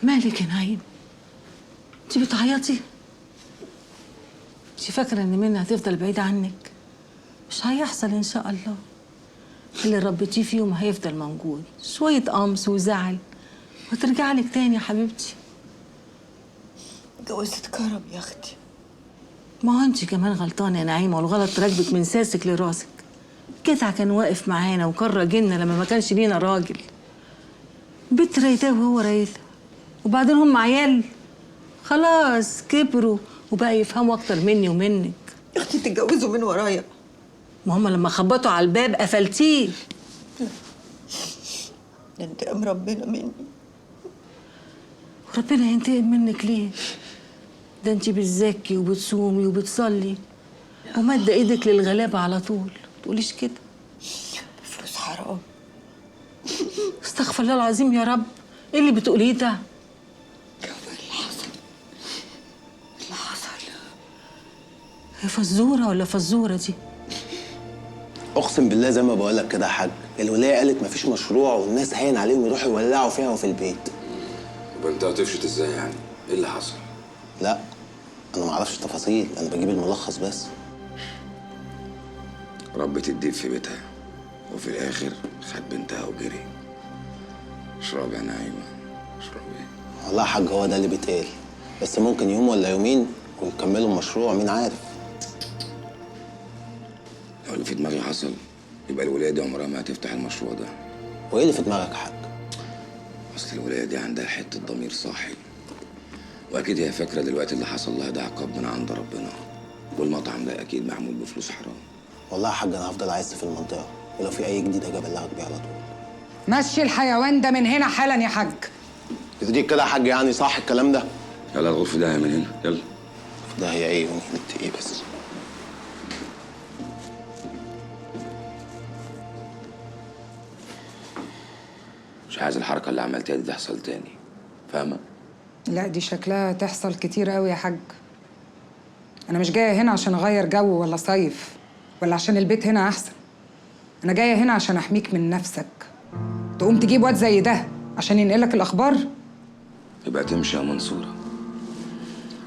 مالك يا نعيم؟ انت بتعيطي؟ انت فاكره ان منى هتفضل بعيدة عنك؟ مش هيحصل ان شاء الله. اللي ربيتيه فيهم هيفضل موجود، شوية قمص وزعل وترجع لك تاني يا حبيبتي. جوزت كرم يا اختي. ما هو انت كمان غلطانة يا نعيمه، والغلط راكبك من ساسك لراسك. جدع كان واقف معانا وكان راجلنا لما ما كانش لينا راجل. بنت رايتاه وهو رايتها، وبعدين هم عيال خلاص كبروا وبقى يفهموا اكتر مني ومنك. يا اختي تتجوزوا من ورايا. ما هم لما خبطوا على الباب قفلتيه. ده انتقام ربنا مني. وربنا ينتقم منك ليه؟ ده انت بتزكي وبتصومي وبتصلي ومادة ايدك للغلابه على طول، ما تقوليش كده. فلوس حرام. استغفر الله العظيم يا رب، ايه اللي بتقوليه ده؟ اللي حصل اللي حصل هي فزوره ولا فزوره دي؟ اقسم بالله زي ما بقول لك كده يا حاج، الولاية قالت مفيش مشروع والناس هين عليهم يروحوا يولعوا فيها وفي البيت. يبقى انت هتفشت ازاي يعني؟ ايه اللي حصل؟ لا انا ما اعرفش تفاصيل، انا بجيب الملخص بس. ربت الديب في بيتها وفي الاخر خد بنتها وجري. اشربي يا نعيمه، اشربي. والله يا حاج هو ده اللي بيتقال، بس ممكن يوم ولا يومين ويكملوا المشروع، مين عارف. لو اللي في دماغي حصل يبقى الولاية دي عمرها ما هتفتح المشروع ده. وايه اللي في دماغك يا حاج؟ اصل الولاية دي عندها حتة ضمير صاحي، واكيد هي فاكره دلوقتي اللي حصل لها ده عقاب من عند ربنا، والمطعم ده اكيد معمول بفلوس حرام. والله يا حاج انا هفضل عايز في المنطقة، ولو في اي جديد اجي ابلغك بيه على طول. مشي الحيوان ده من هنا حالا يا حاج. يرضيك كده يا حاج يعني صح الكلام ده؟ يلا الغرفة ده من هنا، يلا. ده هي ايه وانت ايه بس؟ مش عايز الحركة اللي عملتها دي تحصل تاني، فاهمه؟ لا دي شكلها تحصل كتير قوي يا حاج. انا مش جاية هنا عشان اغير جو ولا صيف ولا عشان البيت هنا احسن. انا جاية هنا عشان احميك من نفسك. تقوم تجيب واد زي ده عشان ينقلك الاخبار؟ يبقى تمشي يا منصورة،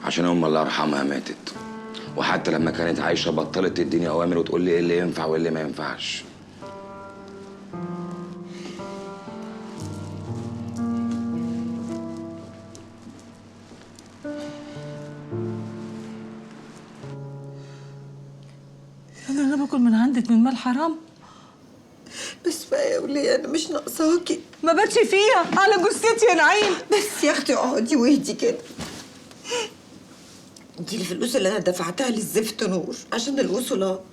عشان امي الله يرحمها ماتت، وحتى لما كانت عايشه بطلت تديني اوامر وتقول لي ايه اللي ينفع وايه اللي ما ينفعش. انا باكل من عندك من مال حرام؟ بس بقى يا وليه انا مش ناقصاكي. ما باتش فيها على جثتي يا نعيم. بس يا اختي اقعدي واهدي كده. دي الفلوس اللي انا دفعتها للزفت نور عشان الوصولات،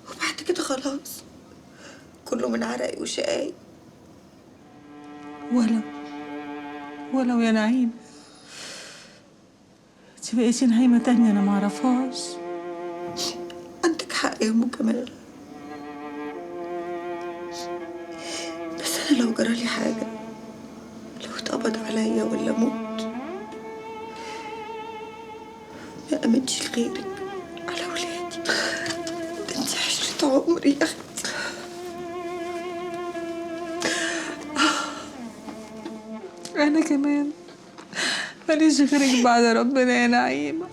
وبعد كده خلاص كله من عرقي وشقاي. ولو يا نعيم انت بقيتي نعيمه تانية انا ما اعرفهاش. عندك حق يا ام كمال، بس انا لو جرالي حاجة، لو اتقبض عليا ولا مت، ما امنش لغيرك على ولادي. ده انت عشرة عمري يا اختي. انا كمان ماليش غيرك بعد ربنا يا نعيمه.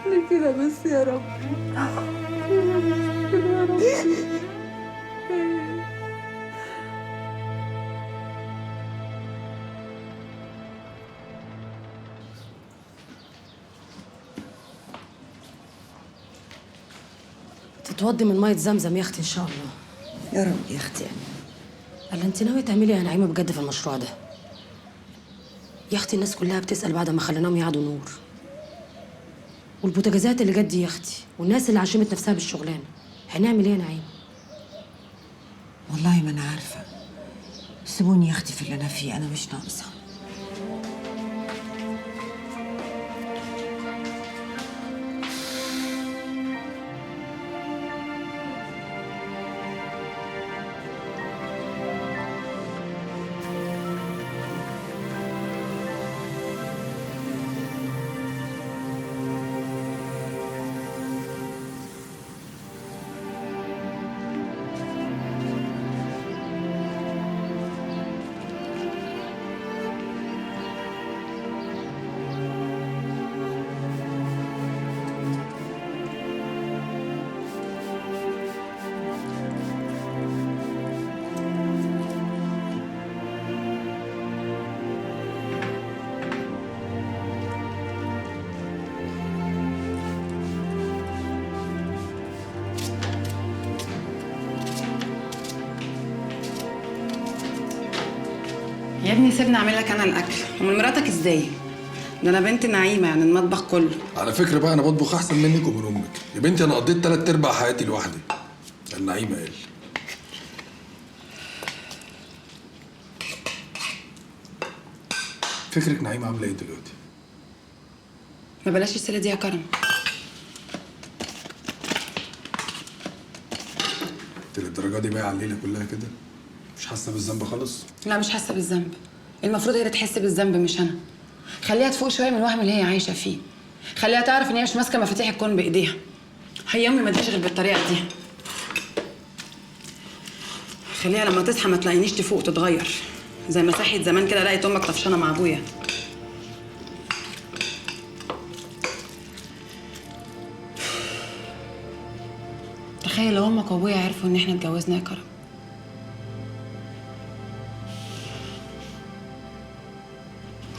ليه كده بس يا رب؟ كده يا رب. تتوضي من مية زمزم يا اختي ان شاء الله. يا رب يا اختي. قال انت ناوية تعملي يا نعيمه بجد في المشروع ده؟ يا اختي الناس كلها بتسال بعد ما خليناهم يقعدوا نور، والبوتاجازات اللي جت دي يا اختي، والناس اللي عشمت نفسها بالشغلانه، هنعمل ايه يا نعيمه؟ والله ما انا عارفه. سيبوني يا اختي في اللي انا فيه، انا مش ناقصه. يا ابني سيبني اعمل لك انا الاكل، ومن مراتك ازاي؟ ده انا بنت نعيمه يعني المطبخ كله. على فكرة بقى انا بطبخ احسن منك ومن امك يا بنتي. انا قضيت 3/4 حياتي لوحدي. النعيمه قال. فكرك نعيمه عامله ايه دلوقتي؟ ما بلاش السيرة دي يا كرم. انت للدرجة دي بايعه الليلة كلها كده؟ مش حاسه بالذنب خالص؟ لا مش حاسه بالذنب. المفروض هي اللي تحس بالذنب مش انا. خليها تفوق شوية من الوهم اللي هي عايشه فيه. خليها تعرف ان هي مش ماسكه مفاتيح الكون بايديها. هي امي ما تجيش غير بالطريقة دي. خليها لما تصحى ما تلاقينيش تفوق وتتغير زي ما صحيت زمان كده لقيت امك طفشانة مع ابويا. تخيل لو امك وابويا عرفوا ان احنا اتجوزنا يا كرم.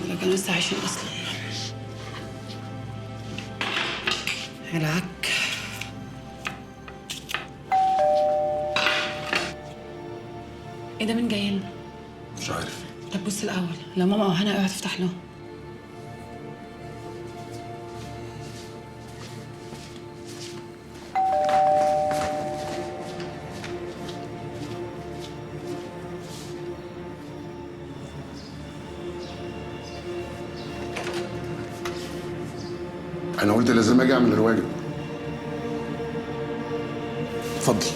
ولا كانوا لسه عايشين اصلا. العك. ايه ده مين جاي لنا؟ مش عارف. طب بص الاول لو ماما او هنا اوعى تفتح لهم. أنا قلت لازم أجي أعمل الواجب. اتفضل.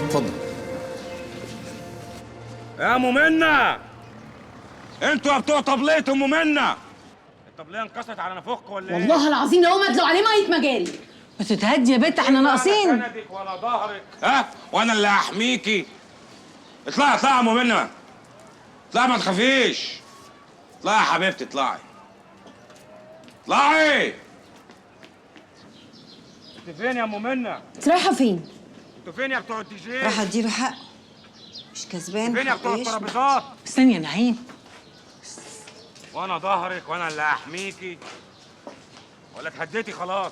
اتفضل. يا أم منى، انتوا يا بتوع طبلية أم منى، الطبلية انكسرت على نافوخكم ولا ايه؟ والله العظيم لو ادلوا عليه مية مجاري. ما تتهدي يا بت، احنا ناقصين. سندك ولا ظهرك، ها؟ وانا اللي هحميكي. اطلعي اطلعي يا أم منى، اطلعي ما تخافيش. اطلعي يا حبيبتي، اطلعي اطلعي. انت فين يا ام منى؟ انت رايحة فين؟ انتوا فين يا بتوع الدي جي؟ راح اديله حقه، مش كسبان. فين يا بتوع الترابيزات؟ استني يا نعيم. وانا ظهرك وانا اللي هحميكي، ولا اتهديتي خلاص؟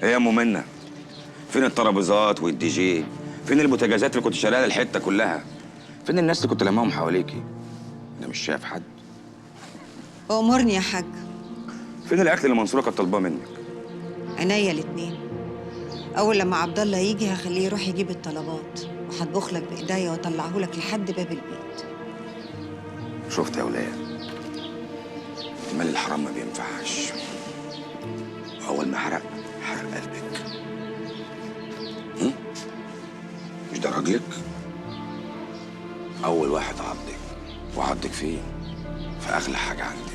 ايه يا ام منى؟ فين الترابيزات والدي جي؟ فين البوتاجازات اللي كنت شاريها للحتة كلها؟ فين الناس اللي كنت لماهم حواليكي؟ انا مش شايف حد. أمرني يا حاج. فين الاكل اللي منصورة كانت طالباه منك؟ عينيا الاتنين. اول لما عبد الله يجي هخليه يروح يجيب الطلبات، وهطبخ لك بايديا واطلعه لك لحد باب البيت. شفت يا ولاد، المال الحرام ما بينفعش. اول ما حرق حرق قلبك. مش ده راجلك؟ اول واحد عضك، وعضك فين؟ في اغلى حاجة عندك.